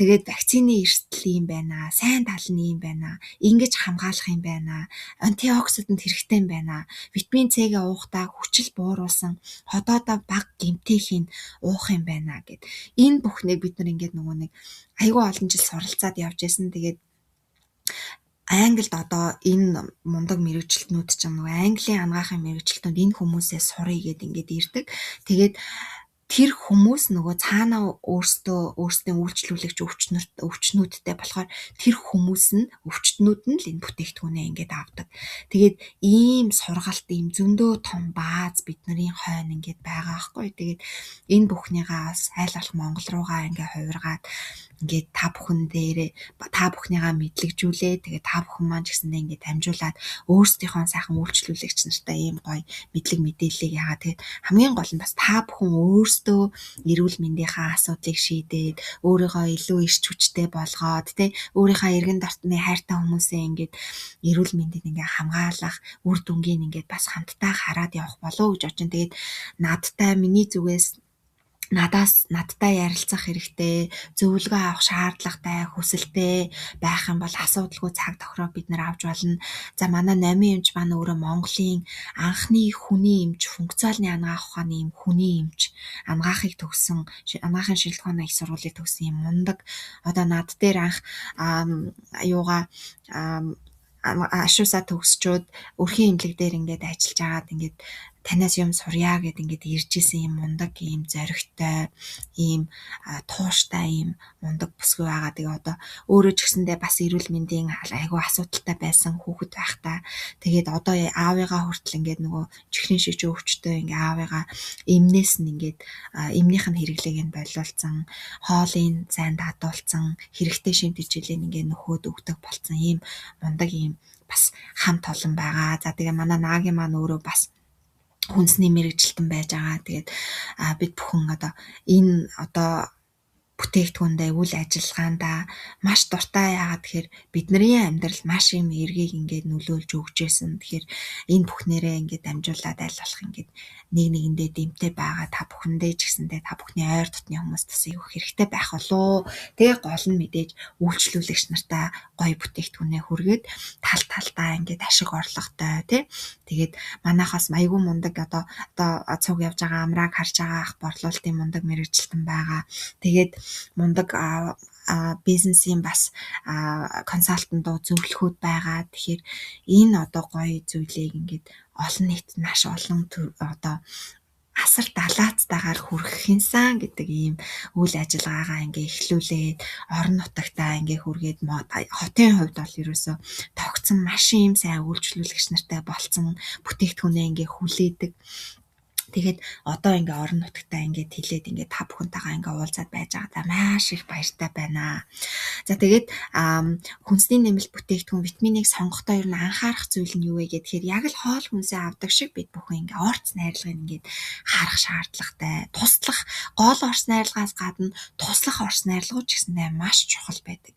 тэгээд вакцины эрсдэл юм байна, сайн тал нь юм байна, ингэж хамгаалах юм байна, антиоксидант хэрэгтэй юм байна, витамин С-гээ уухдаа хүчил бууруулсан, ходоодоо бага гэмтээхийн уух юм байна гэд. Энэ бүхнийг бид нар ингээд нөгөө нэг айгүй олон жил суралцаад явж байсан. Тэгээд Англид одоо энэ мундаг мэргэжилтнүүд чинь нөгөө Английн анагаахын мэргэжилтнүүд энэ хүмүүсээ суръя гэд ингээд ирдэг. Тэгээд Тэр хүмүүс нөгөө цаанаа өөрсдийн үйлчлүүлэгч өвчнүүдтэй болохоор тэр хүмүүс нь өвчтнүүд нь л энэ бүтээгдэхүүнээ ингээд авдаг. Тэгээд ийм сургалт, ийм зөндөө том бааз бидний хойно ингээд байгаа байхгүй. Тэгээд энэ бүхнийгаа бас айл болох Монгол руугаа ингээд хувиргаад ингээд та бүхэн дээрээ та бүхнийгаа мэдлэгжүүлээ. Тэгээд та бүхэн маань ч гэсэндээ ингээд дамжуулаад өөрсдийнхөө сайхан үйлчлүүлэгч нартай ийм гоё мэдлэг мэдээллийг яагаад. Тэгээд хамгийн гол нь бас та бүхэн өөрсдөө эрүүл мэндийнхаа асуудлыг шийдээд өөрийгөө илүү эрч хүчтэй болгоод тэ өөрийнхөө эргэн дотны хайртай хүмүүсээ ингээд эрүүл мэндийг ингээд хамгаалах үр дүнгийг ингээд бас хамтдаа хараад явах болов уу гэж бодож. Тэгээд надтай миний зүгээс надтай ярилцах хэрэгтэй, зөвлөгөө авах шаардлагатай, хүсэлтэй байх юм бол асуудалгүй цаг тохироо бид нар авч болно. За манай номын эмч маань өөрөө Монголын анхны хүний эмч, функционалны анагаах ухааны юм хүний эмч, анагаахыг төгссөн, анагаахын шинжилгээ ухааны их сургуулийг төгссөн юм мундаг. Одоо над дээр анх юугаа ашуусаа төгсчөөд өрхийн эмнэлэг дээр ингээд ажиллаж агаад ингээд танаас юм сурья гэд ингээд ирж исэн юм мундаг, ийм зоригтой, ийм тууштай ийм мундаг бүсгүй байгаа. Тэгээ одоо өөрөө ч гэсэндээ бас эрүүл мэндийн айгүй асуудалтай байсан хүүхэд байхдаа тэгээд одоо аавыгаа хүртэл ингээд нөгөө чихрийн шижин өвчтөй ингээд аавыгаа эмнээс нь ингээд эмнийх нь хэрэглээг нь болиулсан, хоолын сайн даатуулсан, хэрэгтэй шимт хичээлийг ингээд нөхөөд өгдөг болцсон ийм мундаг ийм бас хамт олон байгаа. За тэгээ манай наагийн маань өөрөө бас хүнсний мэргэжилтэн байж байгаа. Тэгээд бид бүхэн одоо энэ одоо бүтээгдэхүүндээ үйл ажиллагаандаа маш дуртай. Яагаад тэгэхээр бидний амьдрал маш юм эргийг ингээд нөлөөлж өгч байсан. Тэгэхээр энэ бүхнээрээ ингээд дамжуулаад аль болох ингээд нэг нэгэндээ дэмтэй байгаа та бүхэндээ ч гэсэндээ та бүхний ойр дотны хүмүүст бас их хэрэгтэй байх болоо. Тэгээ гол нь мэдээж үйлчлүүлэгч нартаа гоё бүтээгдэхүүнээ хүргээд тал талдаа ингээд ашиг орлоготой тий. Тэгээд манайхаас айгүй мундаг одоо цуг явж байгаа амрааг харж байгаа ах борлуулалтын мундаг мэргэжилтэн байгаа. Тэгээд мундаг бизнесийн бас консалтантууд зөвлөхүүд байгаа. Тэгэхээр энэ одоо гоё зүйлийг ингээд олон нийт маш олон одоо асар далаацтайгаар хүргэхинсан гэдэг ийм үйл ажиллагаагаа ингээ эхлүүлээд орон нутагтаа ингээ хүргээд хотын хувьд бол ерөөсөө тогтсон маш ийм сайн үйлчлүүлэгч нартай болцсон, бүтээгдэхүүнээ ингээ хүлээдэг. Тэгээд одоо ингээ орон нутагтаа ингээд хилээд ингээ та бүхэнтэйгээ ингээ уулзаад байж байгаадаа маш их баяртай байна. За тэгээд хүнсний нэмэлт бүтээгдэхүүн витаминыг сонгохдоо ер нь анхаарах зүйл нь юу вэ гэхээр яг л хоол хүнсээ авдаг шиг бид бүхэн ингээ орц найрлагыг ингээд харах шаардлагатай. Туслах гол орц найрлагаас гадна туслах орц найрлагууд ч гэсэндээ маш чухал байдаг.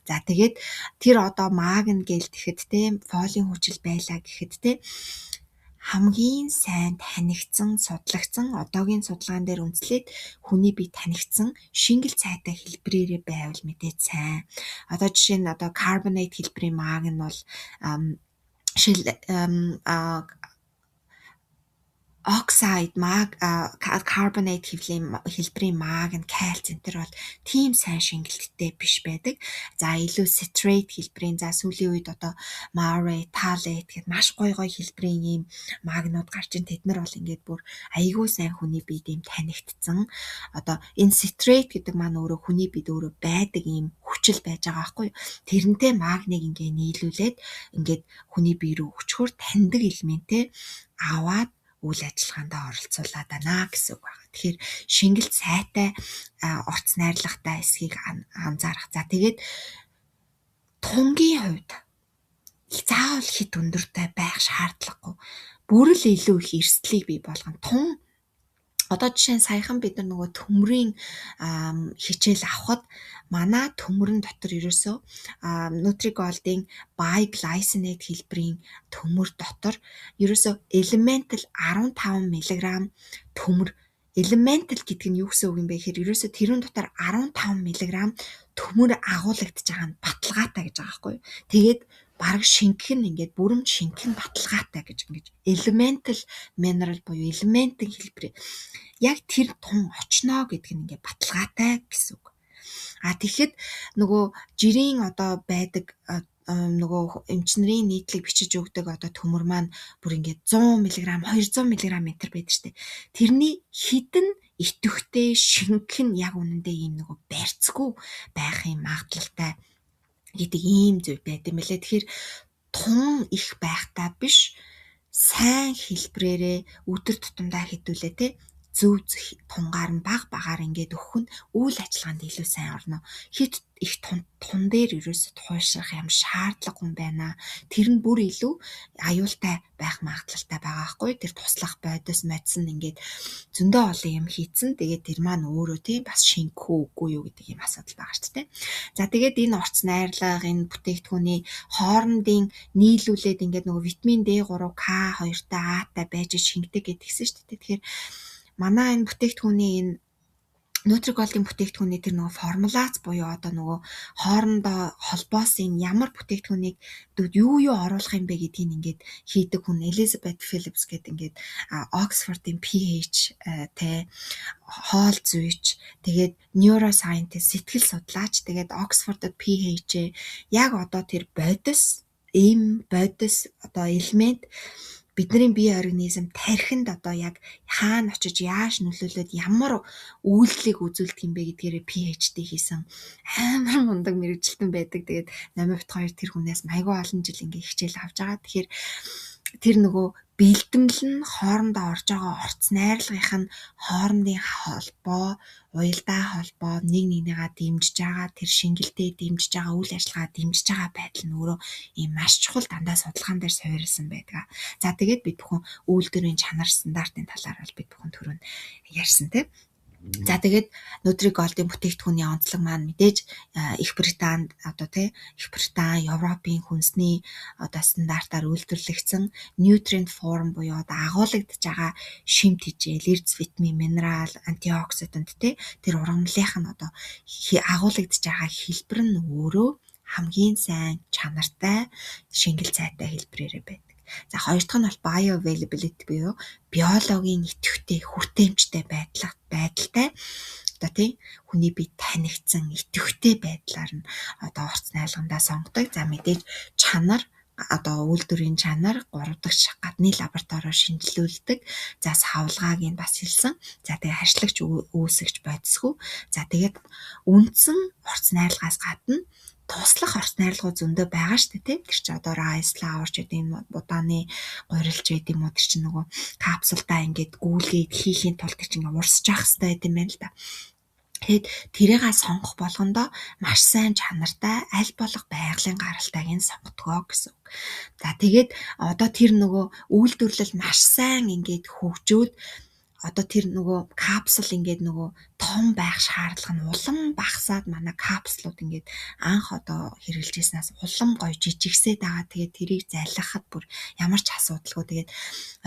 За тэгээд тэр одоо магн гэл тэгэхэд те фолын хүчил байлаа гэхэд те хамгийн сайн танигдсан, судлагдсан, одоогийн судалгаан дээр үндэслээд хүний бие танигдсан шингэл цайтай хэлбэрээрээ байвал мэдээж сайн. Одоо жишээ нь одоо carbonate хэлбэрийн маг нь бол оксид маг, carbonate хэлбэрийн маг нь кальц энэ төр бол тийм сайн шингэлттэй биш байдаг. За илүү citrate хэлбэрийн, за сүүлийн үед одоо marate, thalate гэд маш гоё гоё хэлбэрийн ийм магнууд гарч ин тэд нар бол ингээд бүр айгүй сайн хүний биед ийм танигдсан. Одоо энэ citrate гэдэг маань өөрөө хүний биед өөрөө байдаг ийм хүчил байж байгаа байхгүй юу? Тэрнтэй магныг ингээд нийлүүлээд ингээд хүний бие рүү өчгөр таньдаг элементээ аваад үйл ажиллагаандаа оролцуулаад байна гэсэн үг байна. Тэгэхээр шингэл сайтай орц найрлагатай эсхийг анзаарах. За тэгээд тунгийн хувьд заавал хит өндөртэй байх шаардлагагүй. Бүр л илүү их эрсдлийг бий болгоно. Тун одоо жишээ нь саяхан бид нар нөгөө төмрийн хичээл авахад манай төмөрн дотор ерөөсөө Nutri-Gold-ийн biglycinate хэлбэрийн төмөр дотор ерөөсөө elemental 15 мг төмөр. Elemental гэдэг нь юу гэсэн үг юм бэ гэхээр ерөөсөө тэрүүн дотор 15 мг төмөр агуулгадж байгаа нь баталгаатай гэж байгаа байхгүй юу. Тэгээд бараг шингэх нь ингээд бүрэмж шингэх нь баталгаатай гэж ингэж elemental mineral буюу элементийн хэлбэр яг тэр тун очноо гэдэг нь ингээд баталгаатай гэсэн үг. А тэгэхэд нөгөө жирийн одоо байдаг нөгөө эмч нарын нийтлэг бичиж өгдөг одоо төмөр маань бүр ингээд 100 мг, 200 мг энэ төр байдаг штэ. Тэрний хідэн идэвхтэй, шингэх нь яг үнэндээ ийм нөгөө барьцгүй байх юм магадлалтай гэдэг ийм зүйл байд юм лээ. Тэгэхээр тун их байхтай биш, сайн хэлбэрээрээ өдөр тутамдаа хэдүүлээ те зөв тунгаар нь баг багаар ингээд өгөх нь үйл ажиллагаанд илүү сайн орно. Хит их тун дээр ерөөсө туйлшрах юм шаардлагагүй юм байна. Тэр нь бүр илүү аюултай байх магадлалтай байгаа байхгүй. Тэр туслах бодис модис нь ингээд зөндөө олон юм хийцэн. Тэгээд тэр маань өөрөө тийм бас шингэх үү үгүй юу гэдэг юм асуудал байгаа шүү дээ. За тэгээд энэ орц найрлага, энэ бүтээгдэхүүний хоорондын нийлүүлээд ингээд нөгөө витамин D3, K2-тай, A-тай байж шингэдэг гэдгийгсэн шүү дээ. Тэгэхээр манай энэ бүтээгдэхүүний энэ Nutri-Gold-ийн бүтээгдэхүүний тэр нөгөө формулац буюу одоо нөгөө хоорондоо холбоосын ямар бүтээгдэхүүнийг юу юу оруулах юм бэ гэдгийг ингээд хийдэг хүн Elizabeth Phillips гэдэг ингээд Oxford-ын PH тэ хоол зүйч, тэгээд neuroscientist, сэтгэл судлаач, тэгээд Oxford-д PH яг одоо тэр бодис, ийм бодис одоо элемент бидний бие организм тархинд одоо яг хаана очиж яаж нөлөөлөөд ямар үйлдэлийг үзүүлдэг юм бэ гэдгээрээ PhD хийсэн амар мундаг мэргэжилтэн байдаг. Тэгээд Номин бит хоёр тэр хүнээс айгүй олон жил ингээ хичээл авч байгаа. Тэгэхээр тэр нөгөө бэлтэмэл нь хоорондоо орж байгаа орц найрлагынх нь хоорондын холбоо, уялдаа холбоо, нэг нэгнийгаа дэмжиж байгаа, тэр шингэлтэй дэмжиж байгаа, үйл ажиллагаа дэмжиж байгаа байдал нь өөрөө ийм маш чухал дандаа судалгаан дээр суурилсан байдаг. За тэгээд бид бүхэн үйлдвэрийн чанар стандартын талаар бол бид бүхэн түрүүн ярьсан тийм. За тэгээд Nutri-Gold-ийн бүтээгдэхүүний онцлог маань мэдээж Их Британд одоо тий Их Британи, Европын хүнсний одоо стандартаар үйлдвэрлэгдсэн nutrient form буюу одоо агуулгадж байгаа шим тэжээл, эрдэс витамин, минерал, антиоксидант тий тэр ургамлынх нь одоо агуулгадж байгаа хэлбэр нь өөрөө хамгийн сайн чанартай, шингэл цайтай хэлбэрээрээ байдаг. За хоёр дахь нь бол bioavailability буюу биологийн идэвхтэй, хүртээмжтэй байдалтай одоо тий хүний бие танигдсан идэвхтэй байдлаар нь одоо орц найрлагандаа сонгодог. За мэдээж чанар одоо үйлдвэрийн чанар 3 дахь гадны лабораториор шинжилүүлдэг. За савлгааг нь бас хэлсэн. За тэгээ харшлагч үүсгэж бодисгүй. За тэгээд үндсэн орц найрлагаас гадна туслах орц найрлагууд зөндөө байгаа шүү дээ, тийм. Тэр чинь одоо rice flour ч гэдэг юм, будааны гурилч байд юм уу, тэр чинь нөгөө капсулдаа ингээд гүйлгээд хийхийн тулд тэр чинь ингээд урсж явах хэрэгтэй байд юм байна л да. Тэгээд тэрийг сонгох болгондоо маш сайн чанартай аль болох байгалийн гаралтайг нь сонгодгоо гэсэн үг. За тэгээд одоо тэр нөгөө үйлдвэрлэл маш сайн ингээд хөгжөөд одоо тэр нөгөө капсул ингээд нөгөө том байх шаардлага нь улам багасаад манай капсулууд ингээд анх одоо хэрэглэж байснаас улам гоё жижигсээд байгаа. Тэгээд тэрийг залгахад бүр ямар ч асуудалгүй. Тэгээд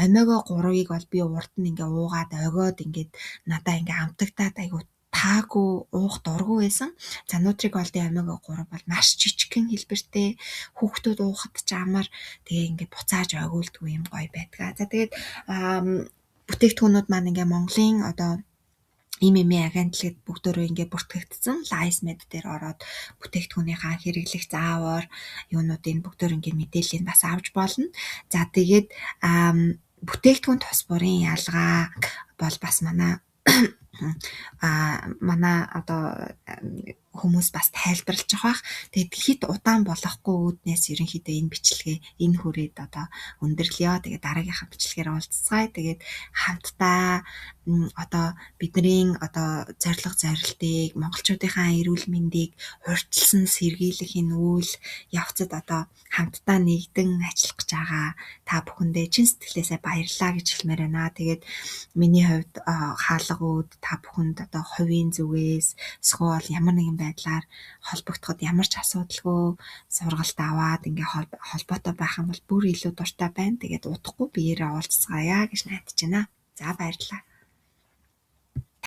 омега 3-ыг бол би урд нь ингээ уугаад огоод ингээд надаа ингээ амтагтаад айгу таагүй уух дургүй байсан. За Nutri-Gold-ийн омега 3 бол маш жижигхэн хэлбэртэй, хүүхдүүд уухад ч амар, тэгээ ингээд буцааж огиулдгүй юм гоё байдаг. За тэгээд бүтээгдэхүүнүүд маань ингээ Монголын одоо ИММ агентлагт бүгдөө ингээ бүртгэгдсэн. LiceMed дээр ороод бүтээгдэхүүнийхаа хэрэглэх заавар юунуудыг бүгдөө ингээ мэдээллийг бас авч болно. За тэгээд бүтээгдэхүүн тус бүрийн ялгаа бол бас манай одоо хүмүүс бас тайлбарлаж байгаа бах. Тэгээд хит удаан болохгүй үүднээс ерөнхийдөө энэ бичлэгээ энэ хүрээд одоо өндөрлөё. Тэгээд дараагийнхаа бичлэгээр уулзцгаая. Тэгээд хамтдаа одоо бидний одоо зорилго зорилтыг, монголчуудынхаа эрүүл мэндийг урьдчилсан сэргийлэх энэ үйл явцад одоо хамтдаа нэгдэн ажиллах гэж байгаа та бүхэндээ чин сэтгэлээсээ баярлалаа гэж хэлмээр байна. Тэгээд миний хувьд хаалга үүд та бүхэнд одоо хувийн зүгээс эсвэл ямар нэгэн байдлаар холбогдоход ямар ч асуудалгүй сургалт аваад ингээ холбоотой байх юм бол бүр илүү дуртай байна. Тэгээд удахгүй биеэрээ уулзцгаая гэж найдаж байна. За баярлалаа.